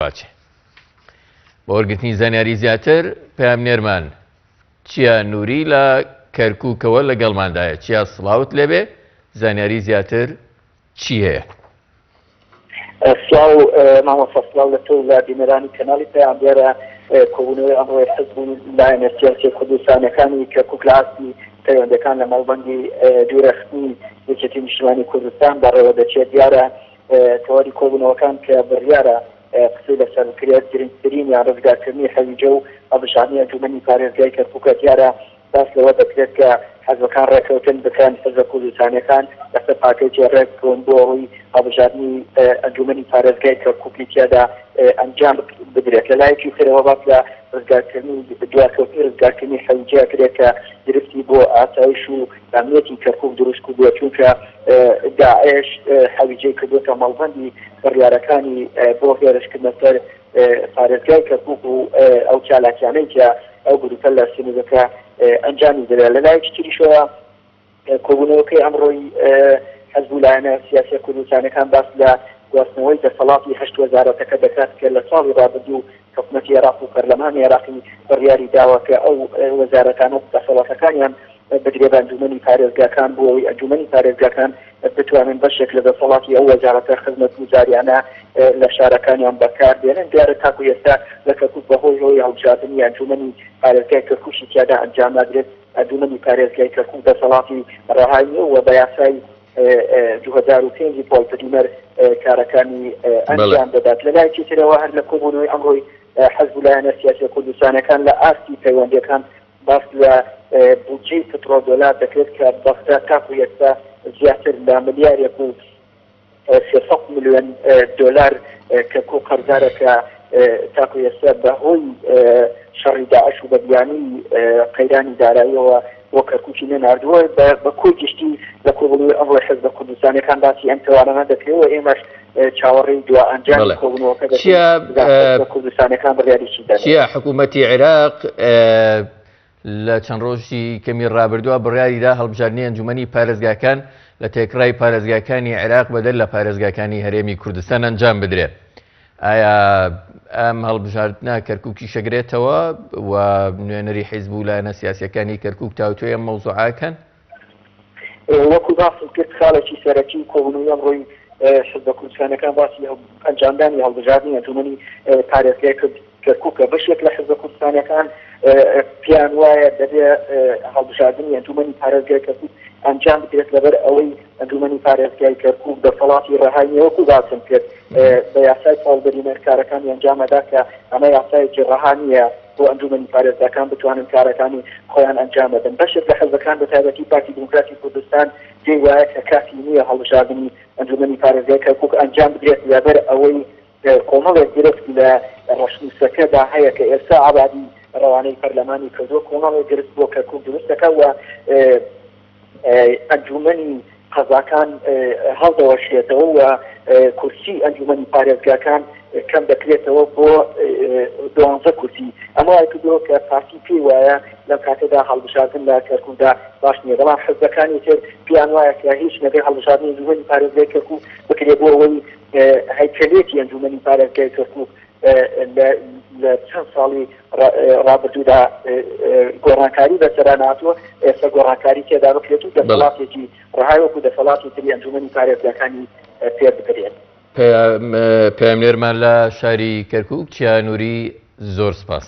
بچێ. بۆ وەرگرتنی زانیاری زیاتر پەیامنێرمان چیا نوری لە کەرکووکەوە لەگەڵماندایە. چیا سڵاوت لێبێ، زانیاری زیاتر چی هەیە؟ سڵاو مامۆستا، سڵاو لە تۆ و لە بینەرانی کەناڵی پەیام. دیارە کۆبوونەوەی ئەمڕۆی حزب و لایەنە سیاسیە کوردستانیەکانی کەرکووک لە ئاستی پەیوەندەکان لە مەڵبەندی دوورەخستنی یەکێتی نیشتمانی کوردستان بەڕێوە دەچێت. دیارە تەوەری کۆبوونەوەکان کە بڕیارە قسەی لەسەر بکرێت، گرنگترینیان ڕزگارکردنی حەویجە و هەڵبژاردنی ئەنجوومەنی پارێزگای کەرکووکە. دیارە باس لەوە دەکرێت کە حزبەکان ڕێککەوتن بکەن، حزبە کوردستانییەکان لەسەر پاکێجێ ڕێکبکەون بۆ ئەوەی هەڵبژاردنی ئەنجوومەنی پارێزگای کەرکووکی تیادا ئەنجام بدرێت. لە لایەکی ترەوە باس لە ڕزگارکردنی دواکەوتنی ڕزگارکردنی حەویجە ئەکرێت کە گرفتی بۆ ئاسایش و ئەمنیەتی کەرکووک دروست کردووە، چونکە داعش حەویجەی کردووەتە مەڵبەندی بڕیارەکانی بۆ هێرشکردنە سەر پارێزگای کەرکووک و ئەو چالاکیانەی کە ئەو گروپە لە سنوورەکە ئەنجامی دەدات. لە لایەکی تریشەوە کۆبوونەوەکەی ئەمڕۆی حزب و لایەنە سیاسیە کوردستانەکان باس لە گواستنەوەی دەسەڵاتی هەشت وەزارەتەکە دەکات کە لە ساڵی ڕابردوو حکومەتی عێراق و پەرلەمانی عێراقی بڕیاری داوە کە ئەو وەزارەتانە دەسەڵاتەکانیان بدرێ بە ئەنجومەنی پارێزگاکان بۆ ئەوەی ئەنجومەنی پارێزگاکان بتوانن بەشێک لە دەسەڵاتی ئەو وەزارەتە خزمەتگوزاریانە لە شارەکانیان بەکار بێنن. دیارە تاکو ئێستا لە کەرکوک بەهۆی هۆی هەڵبژاردنی ئەنجومەنی پارێزگای کەرکوکی تیادا ئەنجام نادرێت، ئەنجومەنی پارێزگای کەرکوک دەسەڵاتی ڕەهای نییە و بە یاسای 2005 پۆل پریمەر کارەکانی ئەنجام دەدات. لە لایەکی ترەوە هەر لە کۆبوونەوەی ئەمڕۆی حزب و لایەنە سیاسیە کوردستانەکان لە ئاستی پەیوەندیەکان باس لە بودجەی پترۆدۆلار دەکرێت کە بەغدا تاکو ئێستا زیاتر لە ملیارێک و 300 ملیۆن دۆلار کەرکوک قەرزارە کە تاکو ئێستا بە هۆی شەڕی داعش و بە بیانووی قەیرانی داراییەوە بۆ کەرکوکی نەناردووە. بە کۆی گشتی لە کۆبوونەوەی ئەمڕۆی حزبە کوردستانیەکان باسی ئەم تەوارانە دەکرێت و ئێمەش چاوەڕێی دوا ئەنجامی کۆبوونەوەکە دەکەین حزبە کوردستانیەکان بڕیاری چی دەدەن. چیا حکوومەتی عێراق لە چەند ڕۆژی کەمی ڕابردووە بڕیاریدا هەڵبژاردنی ئەنجومەنی پارێزگاکان لە تێکڕای پارێزگاکانی عێراق بەدەر لە پارێزگاکانی هەرێمی کوردستان ئەنجام بدرێت. ئایا ئەم هەڵبژاردنە کەرکوکی شەگرێتەوە و نوێنەری حیزب و لایەنە سیاسیەکانی کەرکوک تاوتوێ ئەم مەوزوعەکەن؟ وەکو باسم کرد خاڵێکی سەرەکی کۆبوونەوەی ئەمڕۆی حزبە کوردستانەکان باسی ئەنجامدانی هەڵبژاردنی ئەنجومەنی پارێزگای کرد کەرکوکە. بەشێک لە حزبە کوردستانیەکان پێیان وایە دەبێ هەڵبژاردنی ئەنجومەنی پارێزگای کەرکوک ئەنجام بدرێت لەبەر ئەوەی ئەنجومەنی پارێزگای کەرکوک دەسەڵاتی ڕەهای نییە وەکو باسم کرد بە یاسای پۆڵ بریمەر کارەکانی ئەنجامەدا کە ئەمە یاسایەکی ڕەها نییە بۆ ئەنجومەنی پارێزگاکان بتوانن کارەکانی خۆیان ئەنجام بدەن. بەشێک لە حزبەکان بە تایبەتی پارتی دیموکراتی کوردستان پێی وایە کە کاتی نییە هەڵبژاردنی ئەنجومەنی پارێزگای کەرکوک ئەنجام بدرێت لەبەر ئەوەی کۆمەڵێک گرفت لە ڕەشنووسەکەدا هەیە کە ئێستا عەبادی ڕەوانەی پەرلەمانی کردووە، کۆمەڵێک گرفت بۆ کەرکوک دروست دەکات و ئەنجومەنی قەزاکان هەڵدەوەشێتەوە و کورسی ئەنجومەنی پارێزگاکان کەم دەکرێتەوە بۆ دوانزە کورسی. ئەمە وای کردووە کە پارتی پێی وایە لەم کاتەدا هەڵبژاردن لە کەرکوکدا باش نییە، بەڵام حزبەکانی تر پێیان وایە کە هیچ نەبێ هەڵبژاردنی ئەنجومەنی پارێزگای کەرکوک بکرێت بۆ ئەوەی هەیکەلێتی ئەنجومەنی پارێزگای کەرکوک لە چەند ساڵی ڕابردوودا گۆڕانکاری بەسەرا نهاتووە، ئێستا گۆڕانکاری تێدا بکرێت و دەسەڵاتێکی ڕەهای وەکو دەسەڵاتی تری ئەنجومەنی پارێزگاکانی پێ بدرێت. پەیامنێرمان لە شاری کەرکوک چیا نوری زۆر سپاس.